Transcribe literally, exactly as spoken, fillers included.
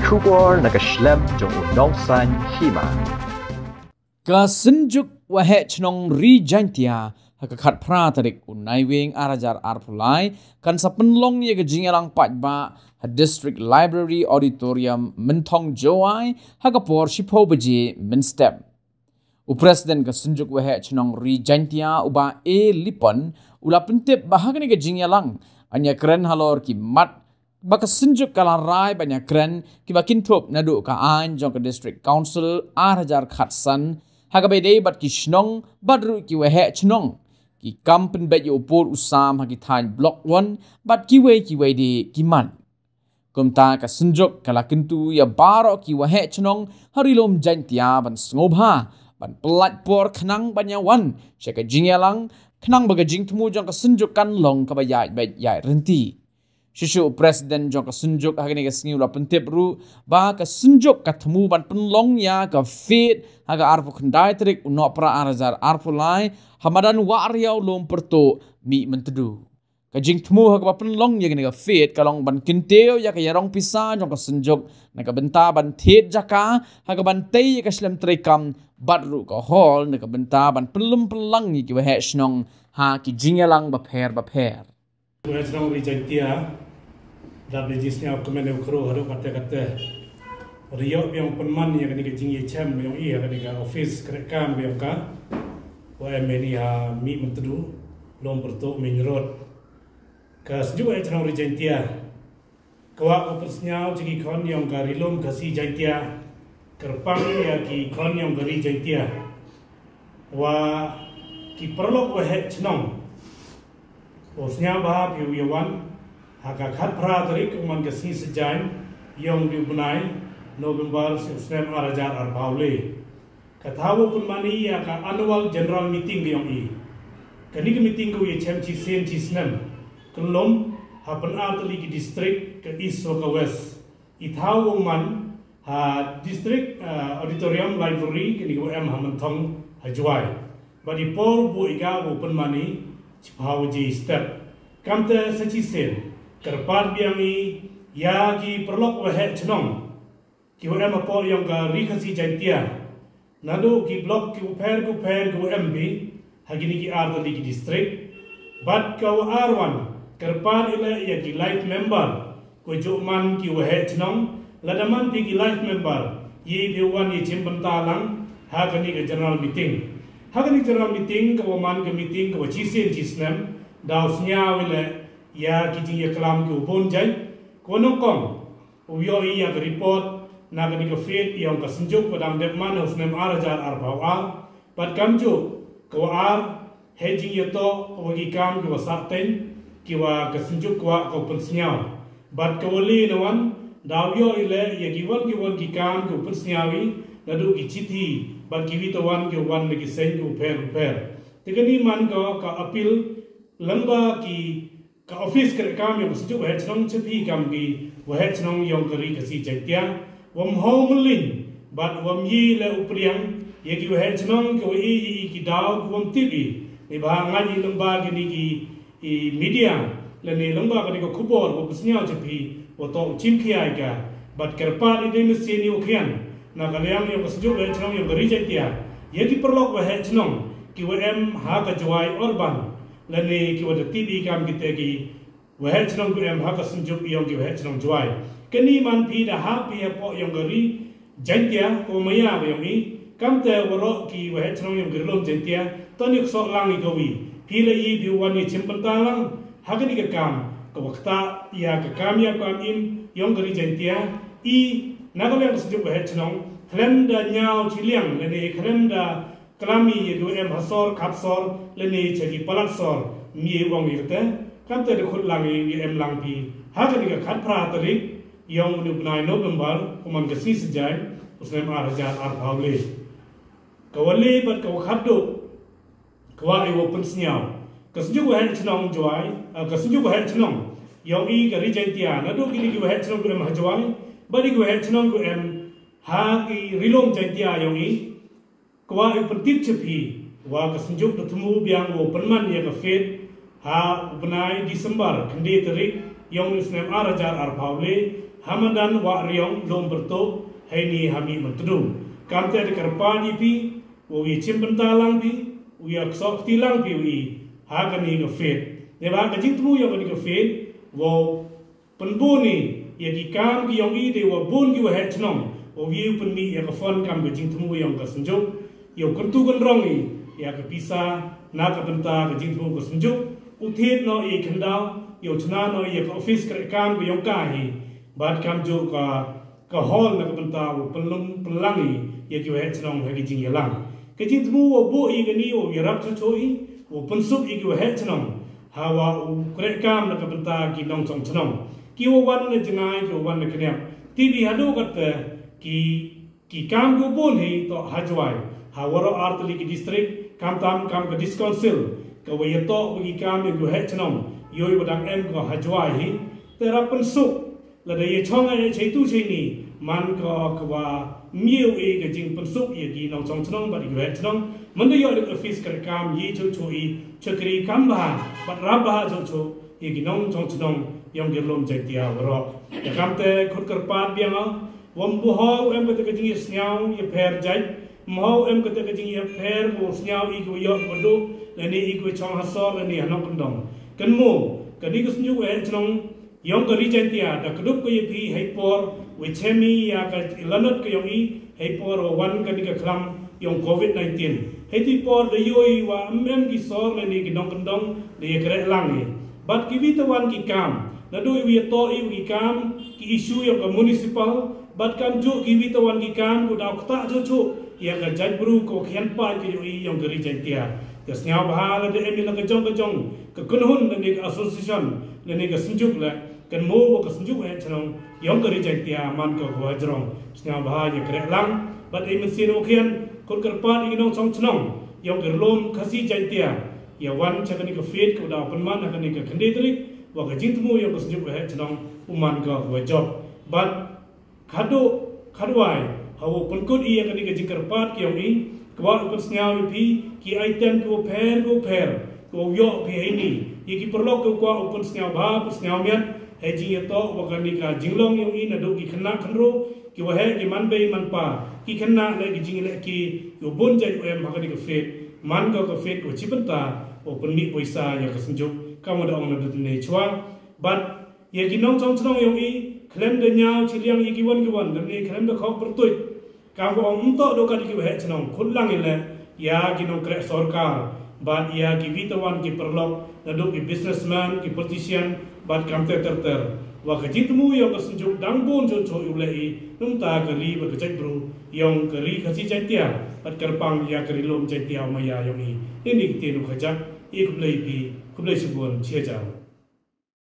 Khubor na ka shlem jong u nongsan hima. Ka Synjuk Waheh Chnong Ri Jaintia ha ka khatphra tarik u Naiwieng arhajar arphew lai kan sa pynlong ïa ka jingïalang paidbah ha District Library Auditorium Mynthong Jowai ha ka por shiphew baje mynstep. U President ka Synjuk Waheh Chnong Ri Jaintia u Bah A Lipon u la pyntip ba ha kane ka jingïalang yn ïakren halor ki mat ba ka Synjuk ka la rai ban ïakren kiba kynthup naduh ka aiñ jong ka District Council arhajar khatsan ha kaba ïadei bad ki shnong bad ruh ki waheh chnong, ki kam pynbeit ïa u pud u sam ha ki thaiñ Block One bad kiwei kiwei de ki mat. Kumta ka Synjuk ka la kyntu ïa baroh ki waheh chnong ha Ri Lum Jaintia ban sngewbha ban pyllait por khnang ban ïawan sha ka jingïalang khnang ba ka jingthmu jong ka Synjuk kan long kaba ïaid beit ïaid rynti. Shisha u President jong ka Synjuk ha kane ka sngi u la pyntip ruh ba ka Synjuk ka thmu ban pynlong ïa ka Fete ha ka arphew khyndai tarik u Nohprah arhajar arphew lai ha madan Wahriaw Lum Pyrtuh Mihmyntdu. Ka jingthmu ha kaba pynlong ïa kane ka Fete ka long ban kyntiew ïa ka ïarong pisa jong ka Synjuk na ka bynta ban thied jaka ha kaban tei ïa ka shlem treikam bad ruh ka hall na ka bynta ban pynlum pynlang ïa ki waheh chnong ha ki jingïalang bapher bapher. Waheh Chnong Ri Jaintia, dap da jingsngewkmen u khru haduh katte katte. Ri ïoh biang pynman ïa kane ka jingïachem biang ïa kane ka office kreh kam biang ka. Wa em ïa ni ha Mihmyntdu, Lum Pyrtuh Main Road. Ka Synjuk Waheh Chnong Ri Jaintia ka wah ka pynsngew jong ki khon ïong ka Ri Lum Khasi Jaintia, kyrpang ïa ki khon ïong ka Ri Jaintia wa ki paralok waheh chnong. U sngewbha phi u ïawan ha ka khatphra tarik u man ka sngi Saitjaiñ ïong u bnai November snem arhajar arphew lai. Ka thaw u pynmane ïa ka annual general meeting ka ïong i. Kane ka meeting ka u ïachem shisien shisnem, kyllum ha pynartylli ki district ka East wa ka West. I thaw u man ha District, eh, Auditorium Library kane ka u em ha Mynthong ha Jowai. Bad i por buh i ka u pynmane shiphew baje step. Kamte sa shisien kyrpad biang i ïa ki paralok waheh chnong ki wa em hapoh ïong ka Ri Khasi Jaintia, naduh ki block ki u pher ki u pher ki wa em phi ha kine ki artylli ki district. Bad ka wa ar wan, kyrpad i leh ïa ki life member, ko juh man ki waheh chnong, lada man phi ki life member, ïa phi wan ïa shim bynta lang ha kane ka general meeting. Ha kane ka general meeting ka wa man ka meeting ka wa shisien shisnem, daw sngew i leh ïa ki jingïaklam ki wa bun jait, ko nyngkong u ïoh i ïa ka report na kane ka Fete ïong ka Synjuk wa dang dep man ha u snem arhajar arphew ar. Bad kamjuh ka wa ar, heh jingïatoh wa ki kam ki wa sahteng ki wa ka Synjuk ka wa ka u pynsngew. Bad ka wa lai na wan, daw ïoh i leh ïa ki wan ki wan ki kam ki u pynsngew i naduh ki chithi bad ki wi ta wan ki wan na ki seng ki u pher u pher. Te kane man ka ka appeal lyngba ki ka office kreh kam ïong ka Synjuk Waheh Chnong cha phi kam ki waheh chnong ïong ka Ri Khasi Jaintia, wam hau mlin bad wam ïa leh u priang ïa ki waheh chnong ki wa i ïa ki daw ki wam tip i. Ni ba ngan i lyngba kine ki i media lane lyngba kane ka khubor wa pynsngew cha phi, wa toh u chim khia i ka. Bad kyrpad i dei mynsiem i u khian na ka liang ïong ka Synjuk Waheh Chnong ïong ka Ri Jaintia ïa ki paralok waheh chnong ki wa em ha ka Jowai Urban lane ki wa da tip i kam kite ki waheh chnong ki em ha ka Synjuk ïong ki waheh chnong Jowai. Kane man phi da hap phi hapoh ïong ka Ri Jaintia ka wa maya ka ïong i. Kamte waroh ki waheh chnong ïong ka Ri Lum Jaintia, to ni ksoh lang i ka wi. Phi la i phi wan i shim bynta lang ha kane ka kam ka wa ktah ïa ka kam ïa kam im ïong ka Ri Jaintia. I na ka liang ka Synjuk Waheh Chnong khlem da ñiaw chiliang lane khlem da klam i ïa ki wa em ha sor khap sor lane cha ki palat sor, mi i wang i kate. Kamte da khut lang i ïa em lang phi ha kane ka khatphra tarik ïong u bnai November, u man ka sngi Saitjaiñ u snem arhajar arphew lai. Ka wa lai bad ka wa khatduh ka wa i wa pynsngew ka Synjuk Waheh Chnong Jowai, eh, ka Synjuk Waheh Chnong ïong i ka Ri Jaintia, naduh kine ki waheh chnong ki em ha Jowai bad i ki waheh chnong ki em ha ki Ri Lum Jaintia ïong i. Ka wa i pyntip cha phi wa ka Synjuk da thmu biang wa pynman ïa ka Fete ha u bnai December khyndai tarik ïong u snem arhajar arphew lai ha madan Wah Riong Lum Pyrtuh, heini ha Mih Myntdu. Kamte da kyrpad ïa phi, u ïa shim bynta lang phi, u ïa ksoh kti lang phi u i ha kani ka fete. Neba ka jingthmu ïa kani ka fete, u pynbun i ïa ki kam ki ïong i dei wa bun ki waheh chnong, u ïa u pynmih ïa ka fund kam ka jingthmu ïong ka Synjuk, ïa u kyntu kynrong i ïa ka pisa na ka bynta ka jingthmu ka Synjuk, u thied noh ïa i khyndaw, ïa u chna noh ïa ka office kreh kam ka ïong ka hi, bad kam ju ka ka hall na ka bynta u pynlung pynlang i ïa ki waheh chnong ha ki jingïalang. Ka jingthmu u buh i kani u ïarap chuh chuh i, u pynsuk i ki waheh chnong, hawa u kreh kam na ka bynta ki nongchong chnong, ki wa wan na jngai, ki wa wan na kniap. Te bi haduh katte ki ki kam ki u bun hi toh ha Jowai, ha waroh artylli ki district, kam tam kam ka district council ka wa ïa toh wa ki kam ïa ki waheh chnong, ïoh i wa dang em ka ha Jowai hi. Te rap pynsuk lada ïa chong ïa chaitu chaini, man ka ka wa miew i ka jingpynsuk ïa ki nongchong chnong bad ïa ki waheh chnong. Mynda ïoh da ka office kreh kam ïa chuh chuh i, chakri kam bha bad rap bha chuh chuh ïa ki nongchong chnong ïong ki lum Jaiñtia waroh. Ïa kamte khut kyrpad biang, wa mbuho u em kata ka jingïasngew ïapher jait, mbuho u em kata ka jingïapher, wa sngew i ki wa ïoh wa duh, lane i ki wa chong ha sor lane ha nongkyndong. Kynmaw, kani ka Synjuk Waheh Chnong ïong ka Ri Jaiñtia da kdup ka ïa phi hei por wa chem i ïa ka lanot ka ïong i hei por wa wan kani ka khlam ïong covid nineteen. Hei ti por da ïoh i wa em em ki sor lane ki nongkyndong da ïa kreh lang i. Bad ki wi te wan ki kam, naduh i wi ïa toh i wi ki kam, ki issue ïong ka municipal, bad kam ju ki wi te wan ki kam ku daw ktah chuh chuh ïa ka jaitbru ka wa khian paid ka ïong i ïong ka Ri Jaiñtia. Te sngew bha lada em i la ka jong ka jong ka kynhun lane ka association lane ka Synjuk le, kynmaw wa ka Synjuk Waheh Chnong ïong ka Ri Jaiñtia man ka wa jrong. Sngew bha ïa kreh lang bad i mynsiem wa khian, khut kyrpad i ki nongchong chnong ïong ka lum Khasi Jaiñtia ïa wan cha kani ka fete ka wa daw pynman ha kani ka khyndai tarik, wa ka jingthmu ïong ka Synjuk Waheh Chnong u man ka wa jop. Bad khadduh khadwai, hawa pynkut i ïa kani ka jingkyrpad ki ïong i, ka wa u pynsngew ïa phi ki item ki wa pher ki wa pher, ka wa u ïoh phi heini. Ïa ki paralok ka wa u pynsngew bha pynsngew miat hei jingïatoh wa kani ka jinglong ïong i naduh ki khynnah khynraw, ki waheh ki manbei manpa, ki khynnah leh ki jingleh ki, ki wa bun jait u em ha kani ka fete, man ka ka fete ka wa chi bynta wa pynmih poisa ïa ka Synjuk, kam wa da ong naduh ne chwa. Bad ïa ki nongchong chnong ïong i, khlem da ñiaw chiliang ïa ki wan ki wan, lane khlem da khok pyrtuit. Kam wa ong ym toh do ka da ki waheh chnong, khut lang i le ïa ki nongkreh sorkar bad ïa ki wi te wan ki paralok, naduh ki businessman, ki politician, bad kamte ter ter. Wa ka jingthmu ïong ka Synjuk dang bun chuh chuh i u leh i, nangta ka ri bad ka jaitbru ïong ka Ri Khasi Jaiñtia bad kyrpang ïa ka ri lum Jaiñtia u maya ïong i. Ini ki te nu khajak i, khublei phi, khublei shibun, chiajar.